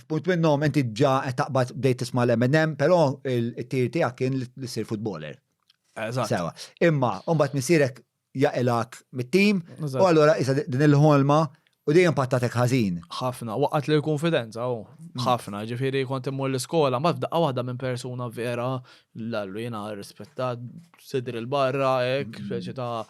F'punt minnhom inti ġa qed taqbad bdejt tisma' l-Eminem, però it-tir tiegħek kien li ssir futboler. Eżatt. Sewa. Imma mbagħad missierek jaqilgħek mit-tim u allura issa din il-ħolma u dejjem pattatek ħażin. Ħafna, waqgħet li l-konfidenza, u ħafna, ġifieri kont immur l-iskola, ma f'daqqa waħda minn persuna vera, lallu jiena rispettat, sidri l-barra, hekk, speċi ta'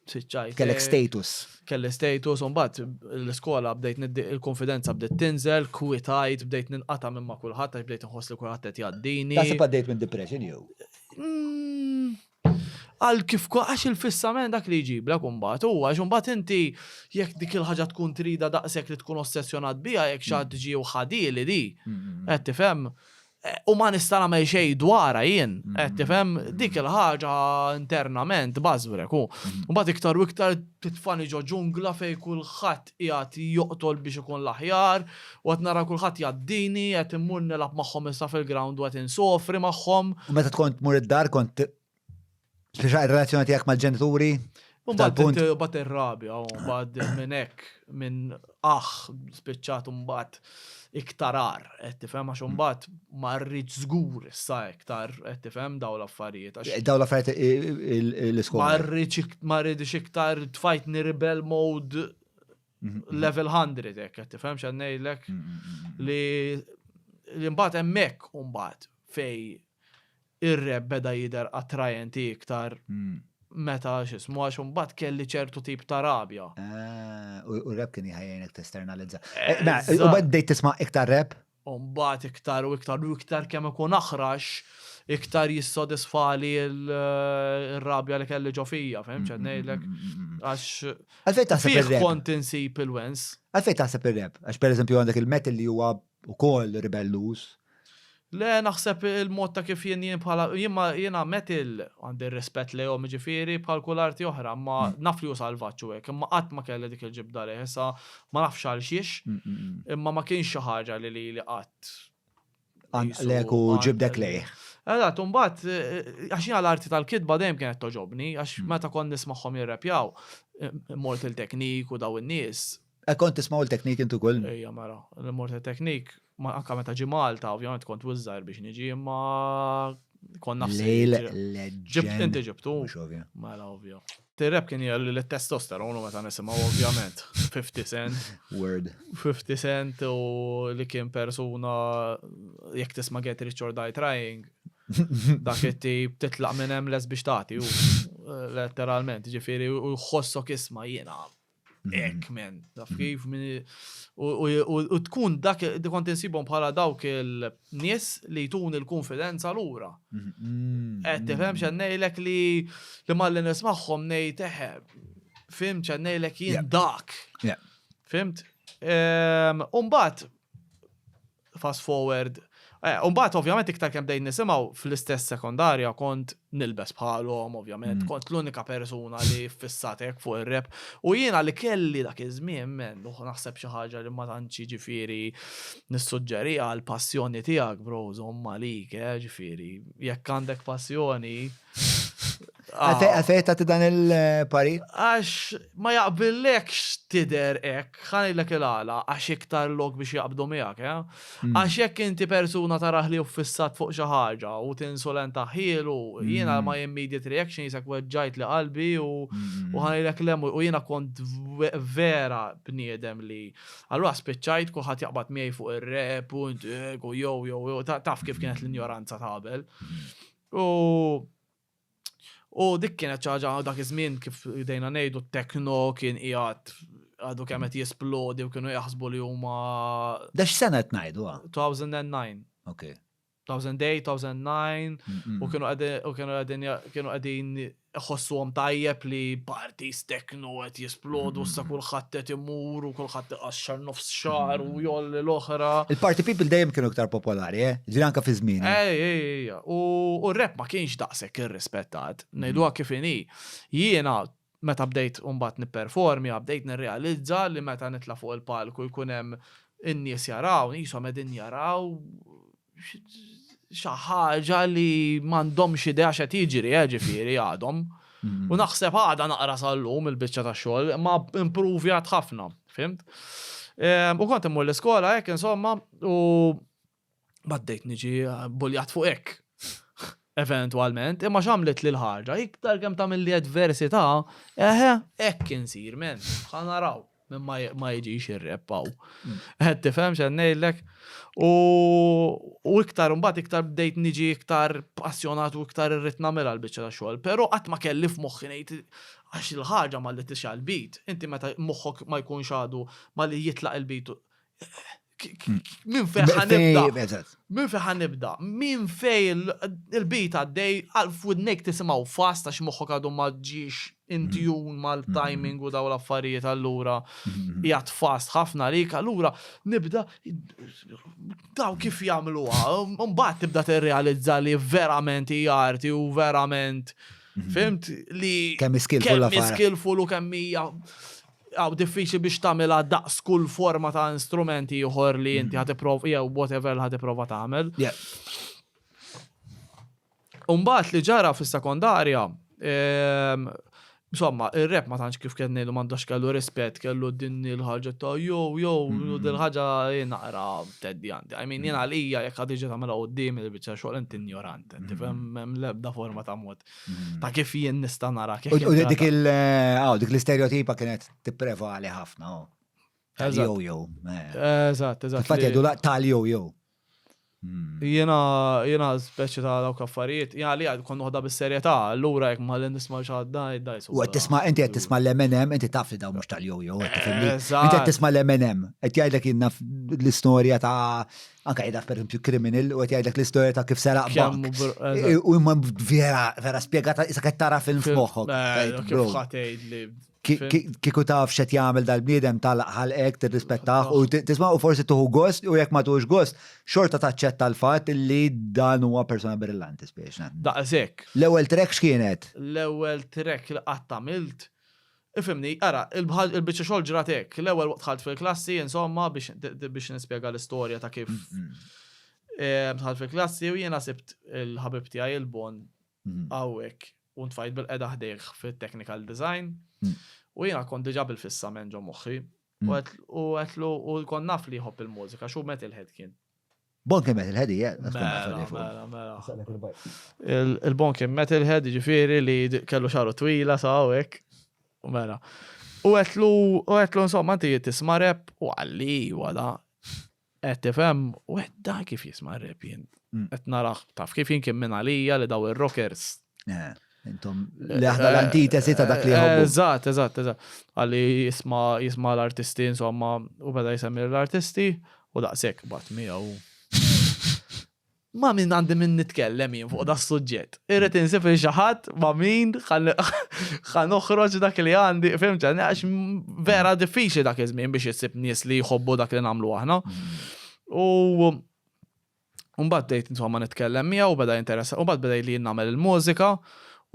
siċċajt. Kellek status. Kelli status, u mbagħad l-iskola bdejt il-konfidenza bdiet tinżel, kwitajt, bdejt ninqata' minn ma' kulħadd għax bdejt inħoss li kulħadd qed jgħaddini. Taħseb għaddejt minn depression jew? Għal kif għax il-fissament dak li jġiblek imbagħad huwa għax imbagħad inti jekk dik il-ħaġa tkun tridha daqshekk li tkun ossessjonat biha jekk xi ħadd ġie u ħadieli di. Qed tifhem? U ma nista' nagħmel xejn dwarha jien, qed tifhem? Dik il-ħaġa internament tbażwrek u. Mbagħad iktar u iktar titfani ġo ġungla fejn kulħadd qiegħed joqtol biex ikun l-aħjar u qed nara kulħadd jgħaddini, qed immur nilgħab magħhom issa fil-ground u qed insofri magħhom. U meta tkun tmur id-dar kont speċa ir-relazzjoni tiegħek mal-ġenituri? Mbagħad mbagħad ir-rabja u mbagħad minn hekk minn aħ spiċċat mbagħad iktar agħar, qed tifhem għax imbagħad ma rridx żgur issa iktar qed tifhem dawn l-affarijiet. Dawn l-affarijiet l-iskola. Ma rridx ma rridx iktar tfajtni rebel mode level 100 hekk qed tifhem x'qed ngħidlek li li mbagħad hemmhekk mbagħad fej ir-rap beda jidher attrajenti iktar meta x'ismu għax imbagħad kelli ċertu tip ta' rabja. Ah, u r-rap kien jħajjenek testernalizza. Eh, mela, u bad bdejt tisma' iktar rap? U mbagħad iktar u iktar u iktar kemm ikun aħrax, iktar jissodisfali l-rabja li kelli ġo fija, fhimt x'qed ngħidlek? Għax Għalfejn taħseb ir-rap? Kont insib il-wens. Għalfejn taħseb ir-rap? Għax pereżempju għandek il-metal li huwa ukoll ribelluż. Le, naħseb il-mod ta' kif jien jien bħala jien ma jiena metal għandi r-rispett lejhom jiġifieri bħal kull arti oħra, imma naf li hu salvaġġ u hekk, imma qatt ma kelli dik il-ġibda lejh. Issa ma nafx għal xiex, imma ma kienx xi ħaġa li lili qatt Qanqlek u ġibdek lejh. Eżatt, u mbagħad għax jiena l-arti tal-kitba dejjem kienet togħġobni, għax meta kont nismagħhom jirrepjaw, Immortal Technique u dawn in-nies. Eh, kont tismgħu l-Technique intu wkoll? Ejja mela, l-Immortal Technique anka meta ġie Malta, ovvjament kont wisq żgħir biex niġi, imma kont naf. Lejl legend. Inti ġibtu? Mhux ovvja. Mela ovvja. Tir-rap kien jgħalli l-testosterone meta nisimgħu ovvjament. 50 Cent. Word. 50 Cent u li kien persuna jekk tisma' Get Rich or Die Trying. Dak it-tip titlaq minn hemm les biex tagħti u letteralment, ġifieri u jħossok isma' jiena Ek, men, taf kif, u tkun dak, kont insibhom bħala dawk il-nies li jtun il-konfidenza lura. Qed tifhem x'qed ngħidlek li li malli nismagħhom ngħid eħe, fimt x'qed ngħidlek jien dak. Fimt? U mbagħad fast forward. Eh, Umbagħad ovvjament iktar kemm bdejt nisimgħu fl-istess sekondarja kont nilbes bħalhom, ovvjament, mm. kont l-unika persuna li fissatek fuq ir-rap. U jiena li kelli dak iż-żmien men, naħseb xi ħaġa li ma tantx ġifieri nissuġġeriha għal passjoni tiegħek, bro, żomm għalik, eh, ġifieri, jekk għandek passjoni, Għalfej tagħti dan il-parir? Għax ma jaqbillekx tidher hekk, ħa ngħidlek il-għala, għax iktar lok biex jaqbdu miegħek, eh? Hmm. Għax jekk inti persuna tarah li uffissat fuq xi ħaġa u tinsulenta ħielu, hmm. jiena ma immediate reaction jisek weġġajt li qalbi u hmm. ħa ngħidlek lem u jiena kont vera bniedem li allura spiċċajt kulħadd jaqbad miegħi fuq ir-rap u u jew jew taf kif kienet l-injoranza ta' qabel. U U dik kienet xi ħaġa dak iż-żmien kif bdejna ngħidu t-tekno kien qiegħed għadu kemm qed jisplodi u kienu jaħsbu li huma. Da x'sena qed ngħidu? 2009. Ok. 2008, 2009, u kienu qegħdin u kienu qegħdin kienu qegħdin iħossuhom tajjeb li parties techno qed jisplodu issa kulħadd qed imur u kulħadd iqaxxar nofs xagħar u jgħolli l-oħra. Il-party people dejjem kienu iktar popolari, eh? Ġieli anke fi żmieni. Ej, ej, ej, u r-rap ma kienx daqshekk irrispettat, ngħiduha kif inhi. Jiena meta bdejt mbagħad nipperformja, bdejt nirrealizza li meta nitla' fuq il-palk u jkun hemm in-nies jaraw, qishom qegħdin jaraw xi ħaġa li m'għandhomx idea x'qed jiġri, eh, ġifieri għadhom. Mm. U naħseb għadha naqra sal-lum il-biċċa tax-xogħol, ma impruvjat ħafna, fimt? U kont immur l-iskola hekk insomma u baddejt niġi buljat fuq hekk. Eventualment, imma x'għamlet li l-ħaġa, iktar kemm tagħmel li adversità, eħe, hekk insir men, ħa naraw minn ma jiġix ir-rap hawn. Qed tifhem x'qed ngħidlek? U iktar imbagħad iktar bdejt niġi iktar passjonat u iktar irrid nagħmilha l-biċċa ta' xogħol, però qatt ma kelli f'moħħi ngħid għax il-ħaġa malli tixgħel beat, inti meta moħħok ma jkunx għadu malli jitlaq il-beat Min fej ħanibda? Min fej ħanibda? Min fej il-beat għaddej għal f'widnejk tisimgħu fast għax moħħok għadu ma ġiex in mm. tune mal-timing u daw l-affarijiet allura mm. qiegħed fast ħafna għalik allura nibda daw kif jagħmluha. Mbagħad tibda tirrealizza li verament hija arti u verament mm. fimt li kemm skillful kemm skillful u kemm hija Hawn diffiċli biex tagħmilha daqs kull forma ta' instrument ieħor li inti ħa tipprova jew whatever li ħa tipprova tagħmel. U mbagħad li ġara fis-sekondarja, ehm, insomma, ir-rap ma tantx kif kien ngħidu m'għandux kellu rispett, kellu din il-ħaġa ta' jew jew mm. din ħaġa naqra tedjanti. I mean, jien għalija jekk ħad tiġi tagħmilha quddiem il-biċċa xogħol inti ignorant, tifhem hemm l-ebda forma ta' mod. Ta' kif jien nista' nara kif. U dik il eh, dik l-istereotipa kienet tipprevali ħafna. Oh. Tal-jojo. Eh. Eżatt, eżatt. Infatti jgħidu tal-jojo. Hmm. Jiena jiena speċi ta' dawk affarijiet, jiena li għad kon noħda bis-serjetà, allura jekk ma l-nisma' xi ħadd U qed tisma' inti qed tisma' l-Eminem, inti taf li dawn mhux tal-jojo, qed tifhimni. Inti qed tisma' l-Eminem, qed jgħidlek jien naf l-istorja ta' Anka jgħidlek per esempio criminal u qed jgħidlek l-istorja ta' kif seraq bank. U imma vera vera spjegata isa qed tara film f'moħħok. Kif ħatejt li Kieku taf x'qed jagħmel dal-bniedem talaq ħalqek tirrispettah u tisma' u forsi tuħu gost u jekk ma tuħux gost, xorta taċċetta l-fatt li dan huwa persona brillanti spiex. Daqshekk. L-ewwel track x'kienet? L-ewwel track li qatt għamilt Ifhimni, ara, il-biċċa xogħol ġrat hekk. L-ewwel waqt dħalt fil-klassi, insomma, biex nispjega l-istorja ta' kif dħalt fil-klassi u jiena sibt il-ħabib tiegħi il-Bon hawnhekk u ntfajt bil-qeda ħdejh fit-technical design. U jiena kont diġà bil-fissa men ġo moħħi. U għedtlu u kont naf li jħobb il-mużika, x'hu metalhead kien. Bon kien metalhead hija. Mela, mela, mela. Il-Bon kien metalhead, ġifieri li kellu xaru twila sa hawnhekk. Mela. U għetlu, u għetlu insomma, inti tisma' rap u għalli wada. Qed tifhem, u għed da kif jisma' rap jien. Mm. Qed naraħ taf kif jien kien minn għalija li daw ir-rockers. Eh, intom li aħna l-antitesi ta' dak li jħobbu. Eżatt, eżatt, eżatt. Għalli jisma' jisma' l-artisti insomma u beda jsemmi l-artisti U daqshekk bat miegħu. Ma min għandi min nitkellem jien fuq da suġġett. Irrid insib il xi ħadd ma min ħa noħroġ dak li għandi, fimt għax vera diffiċli dak iż-żmien biex issib nies li jħobbu dak li nagħmlu aħna. U mbagħad bdejt insomma nitkellem miegħu beda jinteressa, u mbagħad beda li jien nagħmel il-mużika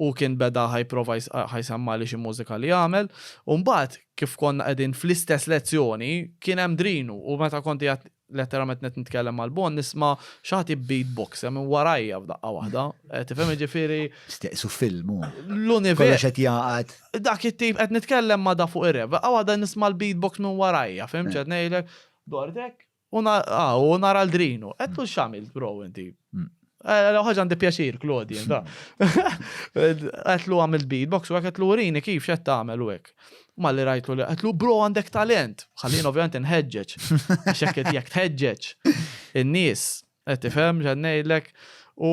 u kien beda ħa jprova ħa jsemmali xi mużika li għamel. U mbagħad kif konna qegħdin fl-istess lezzjoni kien hemm Drinu u meta kont qiegħed letteralment qed nitkellem mal-Bon nisma' xi ħadd jibbeatbox minn warajja f'daqqa waħda. Eh, tifhem jiġifieri. Steqsu film hu. L-univers. Kollox qed jaqgħad. Dak it-tip qed nitkellem ma' da fuq ir-rap, f'daqqa waħda nisma' l-beatbox minn warajja, fhimt x'qed ngħidlek? Dort hekk, U nara l-drinu. Għedtlu x'għamilt bro inti. Mm. Eh, ħaġa għandi pjaċir, Claude, da. Għedtlu għamilt beatbox u għedtlu urini kif xed tagħmel u hekk. Malli rajtlu li għedtlu bro għandek talent. Ħallin ovvjament inħeġġeġ. Għax jekk jekk tħeġġeġ in-nies, qed tifhem x'qed ngħidlek. U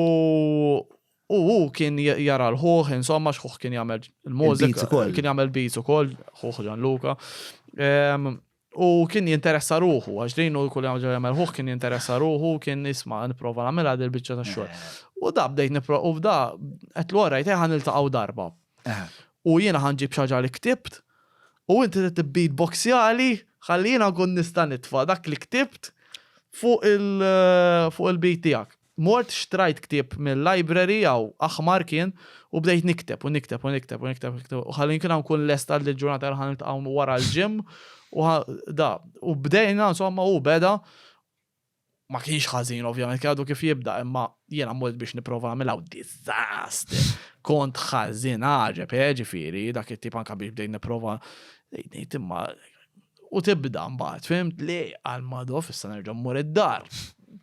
U hu kien jara l-ħuh, insomma, x'ħuh kien jagħmel il-mużika. Kien jagħmel beats ukoll, ħuh Gianluca. U kien jinteressa ruħu, għax din u kull ħaġa jagħmel ħuh kien jinteressa ruħu, kien isma' nipprova nagħmilha dil biċċa tax-xogħol. Eh. U da bdejt nipprova u da qed l rajt ħa niltaqgħu darba. Eh. U jiena ħa nġib xi ħaġa li ktibt u inti trid tibbeatboxjali ħalli jiena nkun nista' nitfa' dak li ktibt fuq il-beat tiegħek. Mort xtrajt ktieb mil-library hawn, aħmar kien, u bdejt nikteb u nikteb u nikteb u nikteb u nikteb u ħalli kien nkun lest għal dil-ġurnata li ħa niltaqgħu wara l-gym u da. U bdejna insomma hu beda ma kienx ħażin ovvjament kien għadu kif jibda imma jiena mort biex nipprova nagħmilha u disaster. Kont ħażin għaġeb, eh, ġifieri, dak it-tip anke biex bdejt nipprova ngħid imma. U tibda mbagħad, fhimt li għal Madoff issa nerġa' mmur id-dar.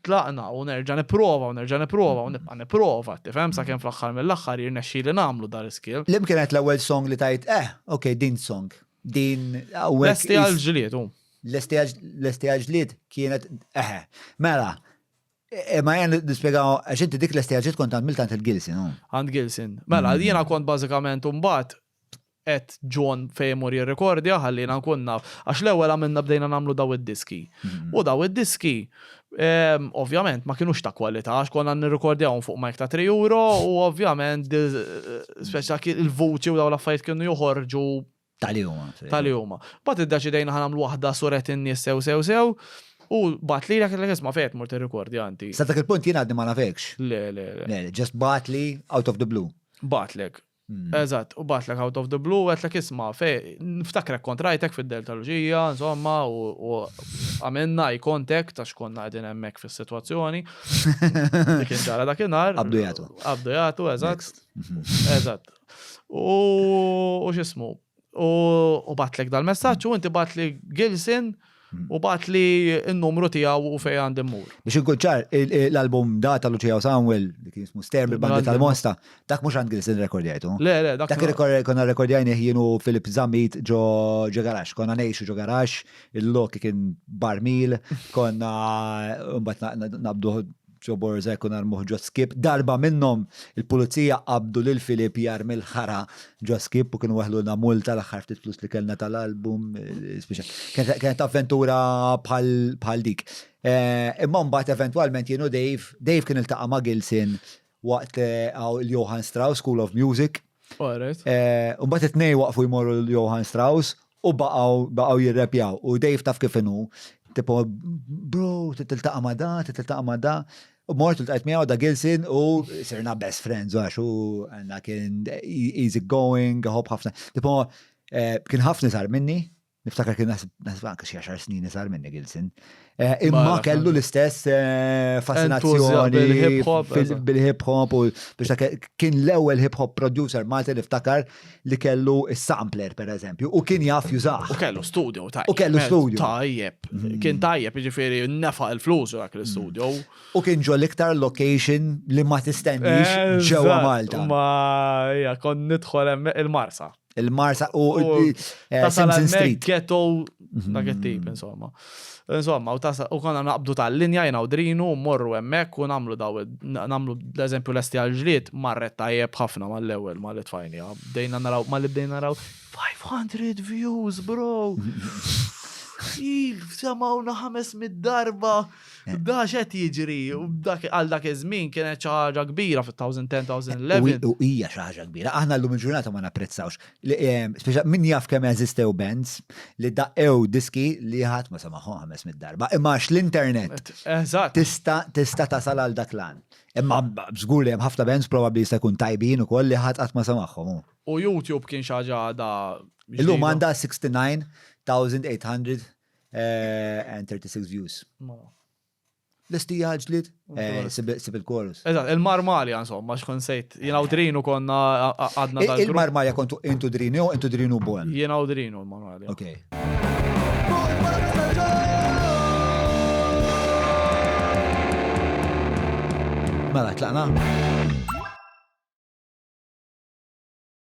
Tlaqna u nerġa' nipprova u nerġa' nipprova u nibqa' nipprova, tifhem sakemm fl-aħħar mill-aħħar jirnexxieli nagħmlu dal-iskill. Liem kienet l-ewwel song li tgħid, eh, ok, din song. Din hawnhekk. Lesti għall-ġlied, hu. Lesti għall-ġlied kienet, eħe. Mela, e, ma jen nispjegaw, għax inti dik lesti għall-ġlied kont għand għand il-Gilsin, hu. Għand Gilsin. Mela, jiena kont bażikament mbagħad għedt John fejn imur jirrikordja ħalli jiena nkun naf. Għax l-ewwel għamilna bdejna nagħmlu daw id-diski. U daw id-diski ovvjament ma kinux ta' kwalità għax konna nirrikordjawhom fuq mic ta' 3 euro u ovvjament speċa il-vuċi u daw l-affarijiet kienu joħorġu Tali huma. Tali huma. Mbagħad iddeċidejna ħa nagħmlu waħda suret in-nies sew sew sew u bagħat lilek għedtlek isma' fejn qed tmur tirrikordja inti. Sa dak il-punt jien għadni ma nafekx. Le, le, le. Le, just bagħatli out of the blue. Bagħatlek. Eżatt, u bagħatlek out of the blue u għedtlek isma' fej, niftakrek kont rajtek fid-Delta Lucia, insomma, u għamilna eye contact għax konna qegħdin hemmhekk fis-sitwazzjoni. Li kien ġara dakinhar. Qabdu jagħtu. Qabdu jagħtu, eżatt. Eżatt. U x'ismu? U bagħatlek dal-messaġġ u inti bagħatli Gilson u bagħatli n-numru tiegħu u fejn għandi mmur. Biex inkun ċar, l-album da ta' Lucia u Samuel, li kien jismu Stern bil-bandi tal-Mosta, dak mhux għand Gilson rekordjajtu. Le, le, dak. Dak konna rekordjajni jien u Filip Zammit ġo ġo garax, konna ngħixu ġo garax, il-lok kien barmil, konna mbagħad nabdu ġo borża u narmuh ġo skip. Darba minnhom il-pulizija qabdu lil Filip jarmi l-ħara ġo skip u kienu weħlulna multa l-aħħar ftit flus li kellna tal-album. Kienet avventura bħal dik. Imma mbagħad eventwalment jien u Dave, Dave kien iltaqa' ma' Gilson waqt il-Johann Strauss School of Music. U mbagħad it-tnejn waqfu jmorru l-Johann Strauss u baqgħu baqgħu jirrepjaw. U Dave taf kif inhu, tipo, bro, tiltaqa' ma' da, tiltaqa' ma' da. U mort iltqajt miegħu da Gilson u sirna best friends għax u għandna kien easy going, ħobb ħafna. Tipo, eh, kien ħafna sar minni, Niftakar kien naħseb anke xi għaxar snin iżgħar minni Gilson. Eh, imma kellu l-istess eh, fascinazzjoni bil-hip hop u biex kien l-ewwel hip hop producer Malti niftakar li kellu s-sampler per eżempju u kien jaf jużah. U kellu studio tajjeb. U kellu studio. Tajjeb. Mm. Kien tajjeb, jiġifieri nefaq il-flus dak l-studio. U kien ġo l-iktar location li ma tistennix ġewwa Malta. Ma ja, kon nidħol il-Marsa. Il-Marsa u eh, Simpson Street. Ghetto, mhm. dak it-tip, insomma. Insomma, u konna naqbdu tal-linja jena u drinu, morru hemmhekk u namlu daw, namlu l-eżempju l-esti għal-ġlied, marret tajjeb ħafna mal-ewwel mal tfajnija. Bdejna naraw, mal bdejna naraw 500 views, bro! Semawna 500 darba. Da x'qed jiġri, u dak għal dak iż-żmien kienet xi ħaġa kbira fit-2010, 2011. U hija xi ħaġa kbira. Aħna llum il-ġurnata ma napprezzawx. Speċa min jaf kemm eżistew bands li daqqew diski li ħadd ma semagħhom 500 darba. Imma għax l-internet tista' tista' tasal għal dak l-għan. Imma żgur li hemm ħafna bands probabbli jista' jkun tajbin ukoll li ħadd qatt ma semagħhom. U YouTube kien xi ħaġa għadha Illum għandha 69,800 And 36 views. L-istija ġlid? Eh, sib il-chorus. Eżatt, il-Marmalja insomma, xkun sejt. Jena u Drinu konna għadna dal Il-Marmalja kontu intu Drinu, intu Drinu bon. Jena u Drinu l-Marmalja. Ok. Mela, tlaqna?